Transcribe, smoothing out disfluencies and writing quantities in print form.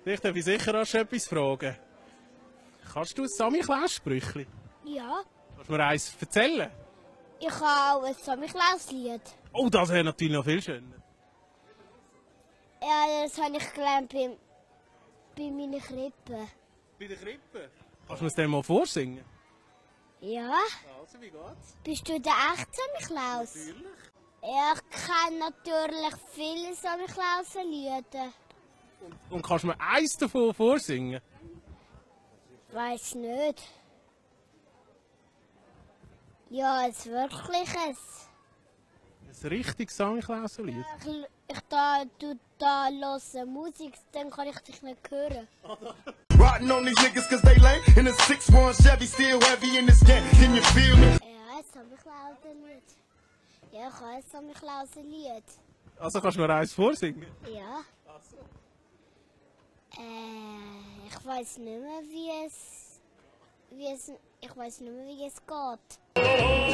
Ich darf sicher auch schon etwas fragen. Kannst du ein Samichlaus-Sprüchli? Ja, Kannst du mir eins erzählen? ich habe auch ein Samichlaus-Lied. Oh, das wäre natürlich noch viel schöner. Ja, das habe ich gelernt bei meiner Krippe. Bei der Krippe? Kannst du mir das dann mal vorsingen? Ja? Also, wie geht's? Bist du der echte Samichlaus? Natürlich. Ja, ich kenne natürlich viele Samichlaus-Lieder. Und kannst du mir eins davon vorsingen? Weiß nicht. Ja, ein wirkliches. Ein richtiges Samichlaus-Lied? Ich da höre Musik, dann kann ich dich nicht hören. Riding on these niggas cause they lame. In a 6-1 Chevy, still heavy in this game. Can you feel me? Ja, ein Samichlaus-Lied. Ja, ich habe ein Samichlaus-Lied. Also kannst du mir eins vorsingen? Ja. Ich weiß nicht mehr, wie es geht.